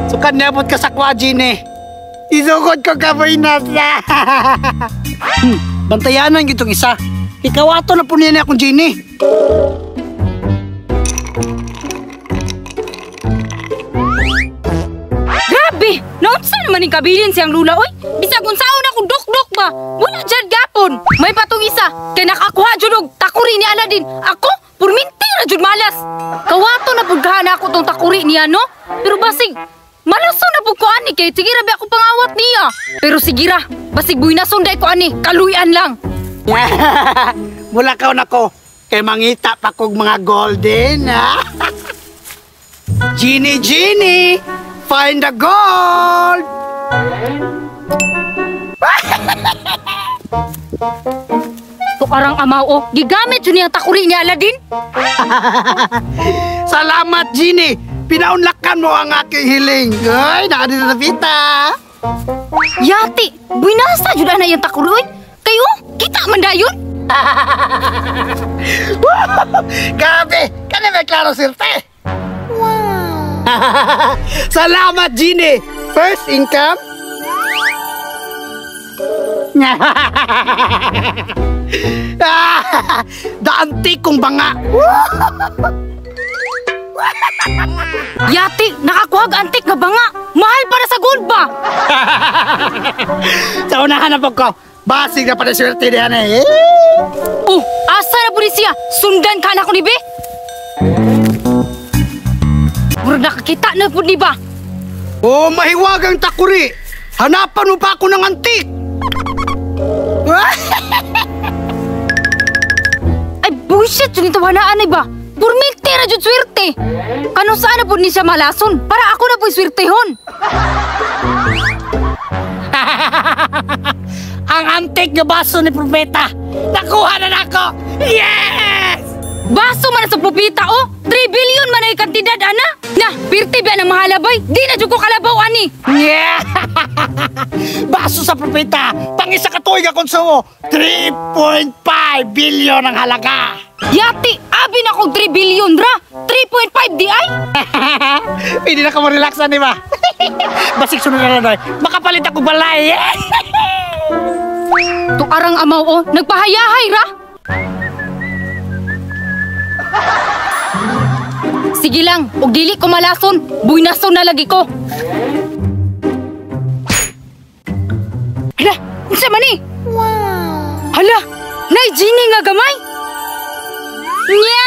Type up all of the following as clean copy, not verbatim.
Sukan niabot ka sa kwa, Genie. Isugod ko ka buinas. Bantayanan gitong isa. Ikaw ato na po niya akong Genie. Grabe! Naunsa naman yung kabilin siyang lula, oy? Bisag unsaon akong dok-dok ba? Wala dyan gapon. May patong isa. Kaya nakakuha dyan og takuri ni Aladdin. Ako, purminti na dyan malas. Kawato na pugkahan ako tong takuri niya, no? Pero basig, malaso na pug ko ani kay sige ra ba ako pangawat niya. Pero sige ra, basig buhinason day ko ani, kaluyan lang. Mula ka na ko, kay mangita pa kog mga golden, ha? Genie, Genie, find the gold! Tukarang amaw, oh, gigamit yun niyang takuri ni Aladdin. Salamat, Genie! Pinaunlakan mo ang aking hiling. Ay, nakadito na pita. Yati, buinasa jud na yung takuri, oy. Kayo, kita man dayon. Grabe, kani may klaro sirte. Wow. Salamat, Genie. First income. Daanti kong banga. Yati, nakakuhag antik nga banga. Mahal para sa gold ba? Sa unahan na po ko. Basig na pala swerte niya na eh. Oh, asa na po siya? Sundan ka na ko ni be? Murag nakakita na po ni ba? Oh, mahiwagang takuri. Hanapan mo pa ako ng antik. Ay, bullshit. Yun ito hanaan ay ba? Purminti na dyan swerte. Kano saan na po ni siya malason? Para ako na po'y swertehon. Ang antik nga baso ni Propeta. Nakuha na nako. Yes! Baso man sa Propeta, oh. 3 billion man ay kantidad, ana. Na, pirti ba ng mahalabay? Di na dyan ko kalabaw, ani. Yeah! Baso sa Propeta. Pang-isa ka tuig ang konsumo. 3.5 billion ang halaga. Yati, abi na kong 3 billion ra. 3.5 di ay? Pwede na ka mo-relax, ani ba? Basig sunod na lang, makapalit ako balay. Tukarang amaw, oh, nagpahayahay ra. Sige lang, og dili ko malason, buinason na lagi ko. Hala, unsa man ni? Wow. Hala, nay genie nga gamay. Nya!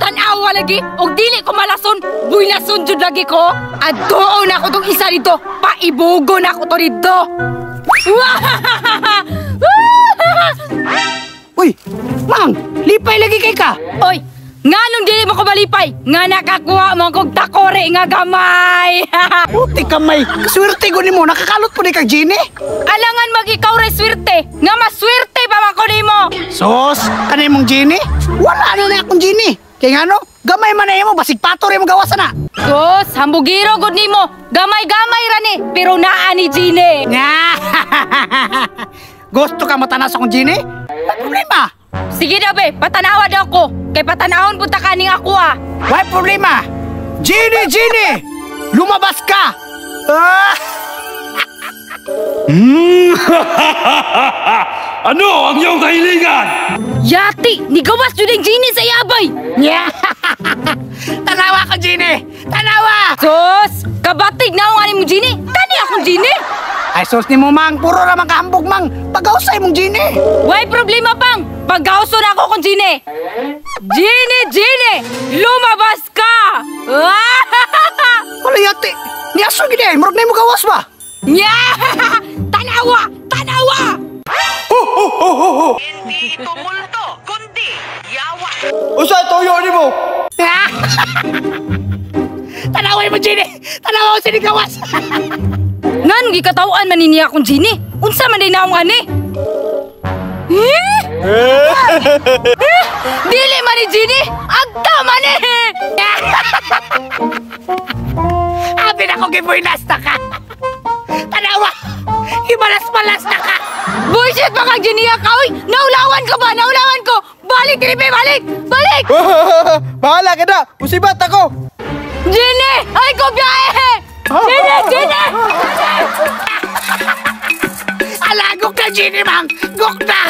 Tan-awa lagi, og dili ko malason, buinason jud lagi ko. Adtuon na ako tong isa dito, paibugo na ako to dito. Uy, Mang, lipay lagi kay ka. Oy, nganong dili mo ko malipay? Nga nakakuha mo kog takore nga gamay. Puti kamay, swerte ko nimo, nakakalot po ni kag Genie. Alangan mag ikaw ray swerte, nga maswerte pa man ko nimo. Sos, kanay mong Genie? Wala na na akong Genie. Kay ngano, gamay man na imo, basig pato rin mo gawasan na. Sos, hambugiro gud nimo. Gamay-gamay ra ni, pero naa ni Genie. Gusto ka matanas akong Genie? May problema. Sige daw be, patanawa daw ko. Kay patanahon punta ka ning ako ah. May problema. Genie, Genie! Lumabas ka! Ah! Ano ang iyong kahilingan? Yati! Nigawas yun ang Genie sa iyabay! Tanawa ka, Genie! Tanawa! Sus! Kabatig na akong mo, Genie! Kani akong Genie! Ay, sus ni mo, Mang! Puro ramang kahambog, Mang! Pag-ausay mong Genie! Way problema, Pang! Pag-auso na ako kong Genie! Genie! Genie! Lumabas ka! Wala, yati! Niaso, gini ay! Murag na mo gawas ba? Nya! Tanawa! Tanawa! Hindi ito multo, kundi yawa. Usa tuyo nimo? Tanaway mo, Genie! Tanawa ko sinigawas! Nganong gikatawaan man niya akong Genie? Unsa man din naong ani? Eh? Eh? Dili man ni Genie! Agta man ni! Abi na ko gibuinas na ka! Tanawa! Himalas-malas na ka! Bullshit pa kang Genie ka, oy! Naulawan ka ba? Naulawan ko! Balik diri be, balik! Balik! Bahala ka na! Musibat ako! Jenny! Ay ko biyahe! Jenny! Jenny! Alago ka, Jenny, mang! Gok na!